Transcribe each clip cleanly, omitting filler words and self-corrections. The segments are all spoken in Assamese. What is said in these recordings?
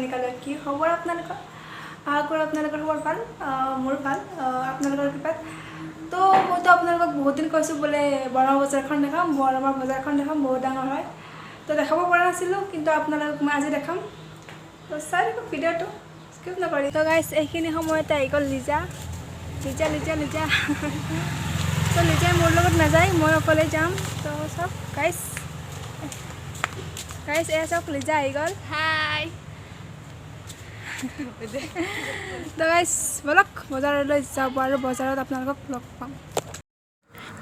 চয়নিকালৈ। কি খবৰ আপোনালোকৰ? আশা কৰোঁ আপোনালোকৰ খবৰ ভাল, মোৰ ভাল আপোনালোকৰ কৃপাত। তো মইতো আপোনালোকক বহুত দিন কৈছোঁ বোলে বৰমা বজাৰখন দেখাম, বৰমা বজাৰখন দেখাম, বহুত ডাঙৰ হয়। তো দেখাব পৰা নাছিলোঁ, কিন্তু আপোনালোকক মই আজি দেখাম। তো চাই থাকক ভিডিঅ'টো, স্কিপ নকৰি। তো গাইছ, এইখিনি সময়তে আহি গ'ল লিজা। লিজা লিজা লিজা। তো লিজাই মোৰ লগত নাযায়, মই অকলে যাম। তো চাওক গাইছ, গাইছ এয়া চাওক, লিজা আহি গ'ল। হাই। তো গাইছ, ব'লক বজাৰলৈ যাব আৰু বজাৰত আপোনালোকক লগ পাম।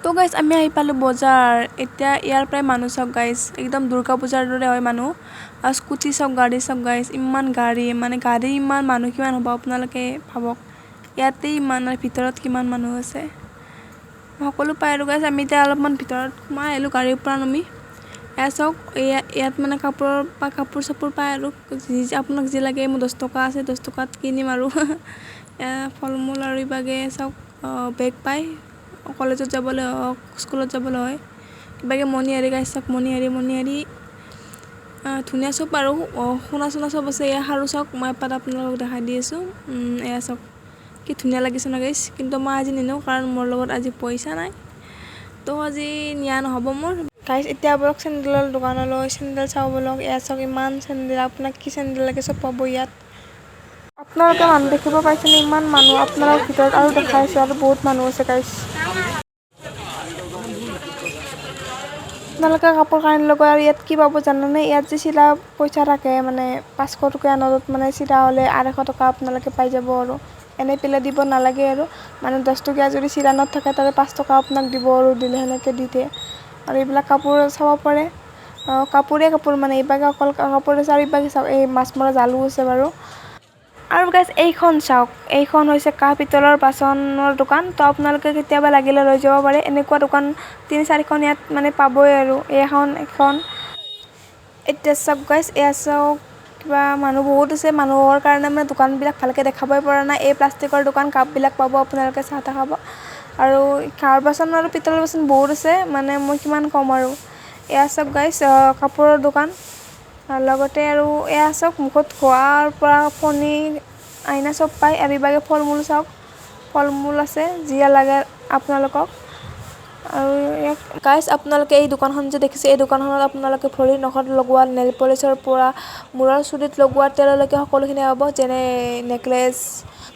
তো গাইছ, আমি আহি পালোঁ বজাৰ। এতিয়া ইয়াৰ পৰাই মানুহ চাওক গাইছ, একদম দুৰ্গা পূজাৰ দৰে হয় মানুহ। আৰু স্কুটি চাওক, গাড়ী চাওক গাইছ, ইমান গাড়ী, মানে গাড়ী ইমান, মানুহ কিমান হ'ব আপোনালোকে ভাবক। ইয়াতে ইমান আৰু ভিতৰত কিমান মানুহ আছে, সকলো পায়। আৰু গাইছ, আমি এতিয়া অলপমান ভিতৰত সোমাই আহিলোঁ গাড়ীৰ পৰা নামি। এয়া চাওক, এয়া ইয়াত মানে কাপোৰৰ বা কাপোৰ চাপোৰ পায় আৰু যি আপোনাক যি লাগে। মোৰ 10 টকা আছে, 10 টকাত কিনিম। আৰু এয়া ফল মূল আৰু ইভাগে চাওক, বেগ পায়, কলেজত যাবলৈ হওক, স্কুলত যাবলৈ হয়। ইভাগে মণিহাৰী গাইছ, চাওক, মণিহাৰী, মণিহাৰী ধুনীয়া চব আৰু সোণা চোনা চব আছে। এয়া খাৰু চাওক, মই এপাত আপোনালোকক দেখাই দি আছোঁ। এয়া চাওক, কি ধুনীয়া লাগিছে ন গাইছ? কিন্তু মই আজি নিনো, কাৰণ মোৰ লগত আজি পইচা নাই। তো আজি নিয়া নহ'ব মোৰ। গাইছ, এতিয়া ব'লক চেণ্ডেলৰ দোকানলৈ, চেণ্ডেল চাওঁ ব'লক। এয়া চাওক, ইমান চেণ্ডেল, আপোনাক কি চেণ্ডেল লাগে চব পাব ইয়াত। আপোনালোকে মানুহ দেখিব পাইছেনে? ইমান মানুহ। আপোনালোক ভিতৰত আৰু দেখাই আছোঁ, আৰু বহুত মানুহ আছে গাইছ। আপোনালোকে কাপোৰ কানি লগত আৰু ইয়াত কি পাব জানেনে? ইয়াত যে চিলা পইচা থাকে, মানে 500 টকীয়া নোটত মানে চিলা হ'লে 250 টকা আপোনালোকে পাই যাব। আৰু এনেই পেলাই দিব নালাগে। আৰু মানে 10 টকীয়া যদি চিৰা নোট থাকে, তাতে 5 টকা আপোনাক দিব আৰু দিলে সেনেকৈ দি দিয়ে। আৰু এইবিলাক কাপোৰ চাব পাৰে, কাপোৰে কাপোৰ, মানে এইভাগে অকল কাপোৰ আছে। আৰু এইভাগে চাওক, এই মাছ মৰা জালো আছে বাৰু। আৰু গাইছ, এইখন চাওক, এইখন হৈছে কাঁহ পিতলৰ বাচনৰ দোকান। তো আপোনালোকে কেতিয়াবা লাগিলে লৈ যাব পাৰে। এনেকুৱা দোকান তিনি চাৰিখন ইয়াত মানে পাবই। আৰু এইখন এখন। এতিয়া চাওক গাইছ, এয়া চাওক, কিবা মানুহ বহুত আছে। মানুহৰ কাৰণে মানে দোকানবিলাক ভালকৈ দেখাবই পৰা নাই। এই প্লাষ্টিকৰ দোকান, কাপবিলাক পাব আপোনালোকে চাহ তাহ খাব। আৰু কাঁহৰ বাচন আৰু পিতলৰ বাচন বহুত আছে, মানে মই কিমান ক'ম। আৰু এয়া চাওক গাইছ, কাপোৰৰ দোকান লগতে। আৰু এয়া চাওক, মুখত ঘঁহাৰ পৰা ফণি, আইনা চব পায়। আৰু ইভাগে ফল মূল চাওক, ফল মূল আছে, যি লাগে আপোনালোকক। আৰু ইয়াত গাইছ, আপোনালোকে এই দোকানখন যে দেখিছে, এই দোকানখনত আপোনালোকে ভৰিৰ নখত লগোৱা নেইল পলিচৰ পৰা মূৰৰ চুলিত লগোৱা তেললৈকে সকলোখিনি পাব, যেনে নেকলেচ,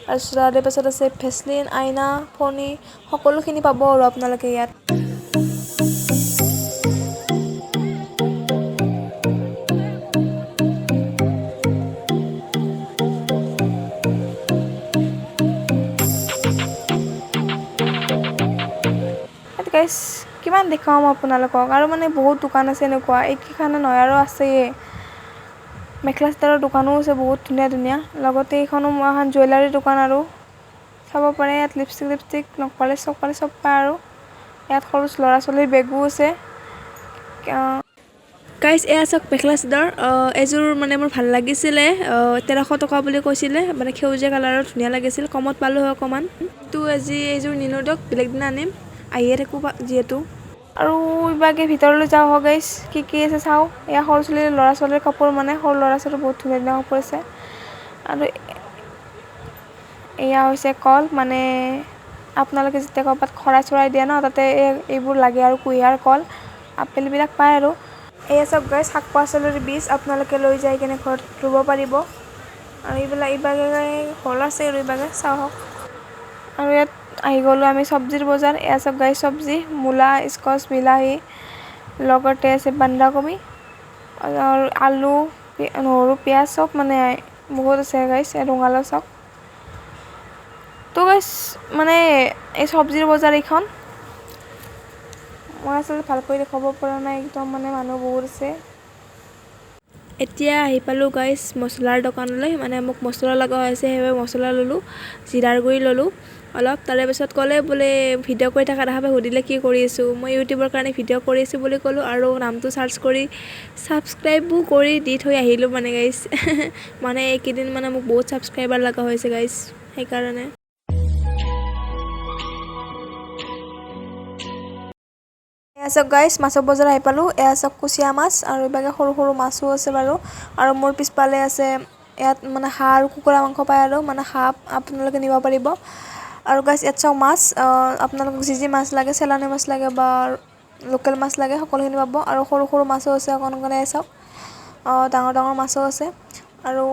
তাৰপিছত তাৰে পাছত আছে ভেচলিন, আইনা, ফণি, সকলোখিনি পাব আৰু আপোনালোকে ইয়াত। গাইছ, কিমান দেখুৱাম আপোনালোকক? আৰু মানে বহুত দোকান আছে এনেকুৱা, এইকেইখনে নহয়, আৰু আছেয়ে। মেখেলা চাদৰৰ দোকানো আছে বহুত ধুনীয়া ধুনীয়া। লগতে এইখনো এখন জুৱেলাৰী দোকান আৰু চাব পাৰে। ইয়াত লিপষ্টিক লিপষ্টিক, নখ পালিচ চক পালিচ চব পায়। আৰু ইয়াত সৰু ল'ৰা ছোৱালীৰ বেগো আছে। গাইছ, এয়া চাওক, মেখেলা চাদৰ এযোৰ মানে মোৰ ভাল লাগিছিলে। 1300 টকা বুলি কৈছিলে। মানে সেউজীয়া কালাৰৰ, ধুনীয়া লাগিছিল, কমত পালোঁ হয় অকণমান। কিন্তু আজি এইযোৰ নিনো দিয়ক, বেলেগ দিনা আনিম, আহিয়ে থাকোঁ যিহেতু। আৰু ইভাগে ভিতৰলৈ যাওঁ আহক গাইছ, কি কি আছে চাওঁ। এয়া সৰু ছোৱালীৰ, ল'ৰা ছোৱালীৰ কাপোৰ, মানে সৰু ল'ৰা ছোৱালীৰ বহুত ধুনীয়া ধুনীয়া কাপোৰ আছে। আৰু এয়া হৈছে কল, মানে আপোনালোকে যেতিয়া ক'ৰবাত শৰাই চৰাই দিয়ে ন, তাতে এইবোৰ লাগে। আৰু কুঁহিয়াৰ, কল, আপেলবিলাক পায়। আৰু এয়া চাওক গাইছ, শাক পাচলিৰ বীজ, আপোনালোকে লৈ যাই কেনে ঘৰত ৰুব পাৰিব। আৰু এইবিলাক ইভাগে হল আছে। আৰু ইভাগে চাওক, আৰু ইয়াত আহি গ'লোঁ আমি চব্জিৰ বজাৰ। এয়া চাওক গাইছ, চব্জি, মূলা, স্কচ, বিলাহী, লগতে আছে বন্ধাকবি আৰু আলু, নহৰু, পিঁয়াজ চব, মানে বহুত আছে গাইছ। ৰঙালাও চাওক। তো গাইছ, মানে এই চব্জিৰ বজাৰ এইখন। মই আচলতে ভালকৈ দেখুৱাব পৰা নাই, একদম মানে মানুহ বহুত আছে। এতিয়া আহি পালোঁ গাইছ মছলাৰ দোকানলৈ। মানে মোক মছলা লগা হৈছে, সেইবাবে মছলা ল'লোঁ, জিৰাৰ গুড়ি ল'লোঁ অলপ। তাৰে পিছত ক'লে বোলে ভিডিঅ' কৰি থকা দেখা পাই সুধিলে কি কৰি আছোঁ। মই ইউটিউবৰ কাৰণে ভিডিঅ' কৰি আছোঁ বুলি ক'লোঁ আৰু নামটো চাৰ্চ কৰি ছাবস্ক্ৰাইবো কৰি দি থৈ আহিলোঁ। মানে গাইছ, মানে এইকেইদিন মানে মোক বহুত ছাবস্ক্ৰাইবাৰ লগা হৈছে গাইছ, সেইকাৰণে। এয়া চাওক গাইছ, মাছৰ বজাৰ আহি পালোঁ। এয়া চাওক, কুচিয়া মাছ আৰু এইভাগে সৰু সৰু মাছো আছে বাৰু। আৰু মোৰ পিছফালে আছে ইয়াত মানে হাঁহ আৰু কুকুৰা মাংস পায় আৰু মানে হাঁহ আপোনালোকে নিব পাৰিব। আৰু গাইজ ইয়াত চাওক মাছ, আপোনালোকক যি যি মাছ লাগে, চেলানী মাছ লাগে বা লোকেল মাছ লাগে সকলোখিনি পাব। আৰু সৰু সৰু মাছো আছে অকণ অকণ, চাওক ডাঙৰ ডাঙৰ মাছো আছে। আৰু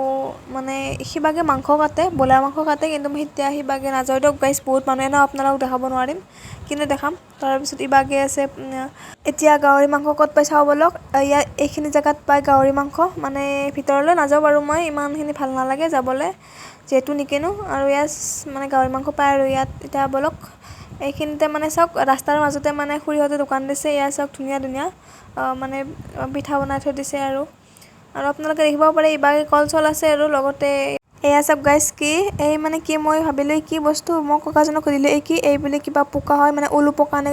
মানে সিভাগে মাংস কাটে, ব্ৰইলাৰ মাংস কাটে, কিন্তু মই এতিয়া সিভাগে নাযাওঁ দিয়ক গাইজ, বহুত মানুহে ন, আপোনালোকক দেখাব নোৱাৰিম, কিন্তু দেখাম। তাৰপিছত ইভাগে আছে। এতিয়া গাহৰি মাংস ক'ত পাই চাওঁ ব'লক। ইয়াত এইখিনি জেগাত পায় গাহৰি মাংস, মানে ভিতৰলৈ নাযাওঁ বাৰু মই, ইমানখিনি ভাল নালাগে যাবলৈ যিহেতু নিকিনো। আৰু ইয়াত মানে গাহৰি মাংস পায় আৰু ইয়াত। এতিয়া ব'লক এইখিনিতে মানে চাওক ৰাস্তাৰ মাজতে মানে খুৰীহঁতে দোকান দিছে। ইয়াত চাওক ধুনীয়া ধুনীয়া মানে পিঠা বনাই থৈ দিছে। আৰু আৰু আপোনালোকে দেখিব পাৰে ইভাগে কল চল আছে। আৰু লগতে এয়া চাওক গাইজ, কি এই মানে কি মই ভাবিলোঁ কি বস্তু, মই ককাজনক সুধিলোঁ এই কি, এই বুলি কিবা পোকা হয়, মানে উলু পোকা নে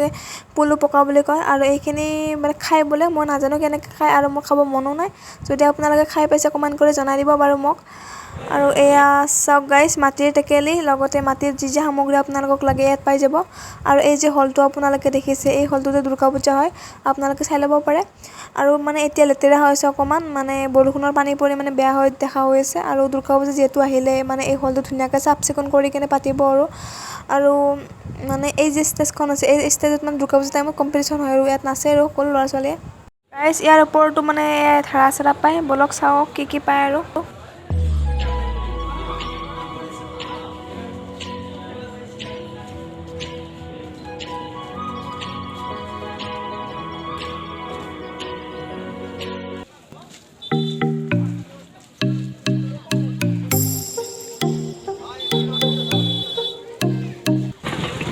পুলু পোকা বুলি কয়। আৰু এইখিনি মানে খাই বোলে, মই নাজানো কেনেকৈ খায় আৰু মোৰ খাব মনো নাই। যদি আপোনালোকে খাই পাইছে কমেণ্ট কৰি জনাই দিব বাৰু মোক। আৰু এয়া চাওক গাইজ মাটিৰ টেকেলি, লগতে মাটিৰ যি যি সামগ্ৰী আপোনালোকক লাগে ইয়াত পাই যাব। আৰু এই যে হলটো আপোনালোকে দেখিছে, এই হলটোতে দুৰ্গা পূজা হয়, আপোনালোকে চাই ল'ব পাৰে। আৰু মানে এতিয়া লেতেৰা হৈ আছে অকণমান, মানে বৰষুণৰ পানী পৰি মানে বেয়া হৈ দেখা হৈ আছে। আৰু দুৰ্গা পূজা যিহেতু আহিলে মানে এই হলটো ধুনীয়াকৈ চাফ চিকুণ কৰি কিনে পাতিব। আৰু আৰু মানে এই যে ষ্টেজখন আছে, এই ষ্টেজত মানে দুৰ্গা পূজাৰ টাইমত কম্পিটিশ্যন হয় আৰু ইয়াত নাচে আৰু সকলো ল'ৰা ছোৱালীয়ে। গাইজ ইয়াৰ ওপৰতো মানে ধাৰা চাৰা পায়, ব'লক চাওক কি কি পায়। আৰু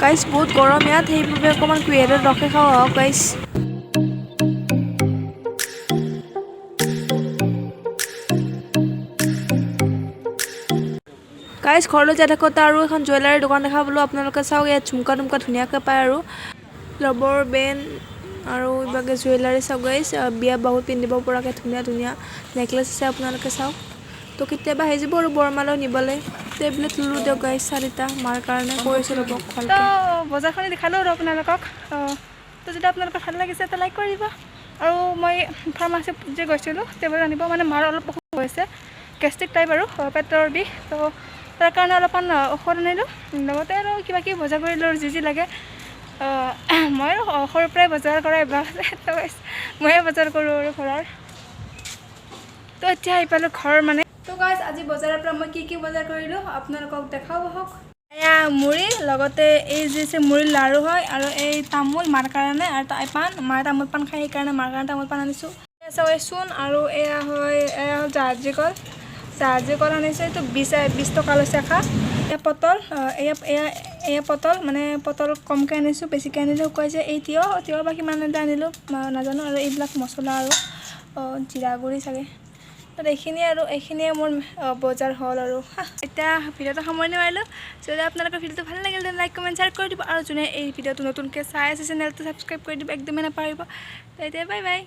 গাইজ বহুত গৰম ইয়াত, সেইবাবে অকণমান কুঁহিয়াৰৰ ৰসে খাওঁ আহক গাইজ। গাইজ ঘৰলৈ যাই থাকোঁতে আৰু এখন জুৱেলাৰীৰ দোকান দেখা পালোঁ। আপোনালোকে চাওক ইয়াত ঝুমকা টুমকা ধুনীয়াকৈ পায় আৰু ৰবৰ বেণ্ড আৰু এইভাগে জুৱেলাৰী চাওক গাইজ, বিয়া বাহুত পিন্ধিব পৰাকৈ ধুনীয়া ধুনীয়া নেকলেছ আছে, আপোনালোকে চাওক। তো কেতিয়াবা আহি যাব আৰু বৰমালৈ নিবলৈ। টেবলেট ল'লোঁ দিয়ক গাইজ 4টা মাৰ কাৰণে, কৈ আছোঁ ৰ'ব তো বজাৰখনি দেখালোঁ আৰু আপোনালোকক। তো যদি আপোনালোকৰ ভাল লাগিছে এটা লাইক কৰি দিব। আৰু মই ফাৰ্মাচীত যে গৈছিলোঁ টেবলেট আনিব, মানে মাৰ অলপ অসুখ হৈছে, গেষ্ট্ৰিক টাইপ আৰু পেটৰ বিষ, তো তাৰ কাৰণে অলপমান ঔষধ আনিলোঁ, লগতে আৰু কিবা কিবি বজাৰ কৰিলোঁ আৰু যি যি লাগে। মই আৰু সৰুৰ পৰাই বজাৰ কৰা অভ্যাস আছে, তো ময়ে বজাৰ কৰোঁ আৰু ঘৰৰ। তো এতিয়া আহি পালোঁ ঘৰ মানে। তো গাইজ আজি বজাৰৰ পৰা মই কি কি বজাৰ কৰিলোঁ আপোনালোকক দেখাওঁ আহক। এয়া মুড়ি, লগতে এই যি আছে মুড়িৰ লাড়ু হয়, আৰু এই তামোল মাৰ কাৰণে, আৰু পাণ, মায়ে তামোল পাণ খায় সেইকাৰণে মাৰ কাৰণে তামোল পাণ আনিছোঁ। এই চূণ, আৰু এয়া হয়, এয়া হ'ল জাহাজী কল, জাহাজী কল আনিছোঁ, এইটো 20 টকা লৈছে এখা। এয়া পটল, এয়া এয়া এয়া পটল, মানে পটল কমকৈ আনিছোঁ, বেছিকৈ আনিলে শুকুৱাই যায়। এই তিয়ঁহ, তিয়ঁহ বা কিমান এটা আনিলোঁ নাজানো। আৰু এইবিলাক মছলা আৰু জিৰা গুড়ি চাগে। এইখিনিয়ে আৰু এইখিনিয়ে মোৰ বজাৰ হ'ল আৰু। এতিয়া ভিডিঅ'টো সামৰণি মাৰিলোঁ। যদি আপোনালোকৰ ভিডিঅ'টো ভাল লাগিল তেন্তে লাইক কমেণ্ট শ্বেয়াৰ কৰি দিব। আৰু যোনে এই ভিডিঅ'টো নতুনকৈ চাই আছে চেনেলটো ছাবস্ক্ৰাইব কৰি দিব, একদমেই নাপাহৰিব। এতিয়া বাই বাই।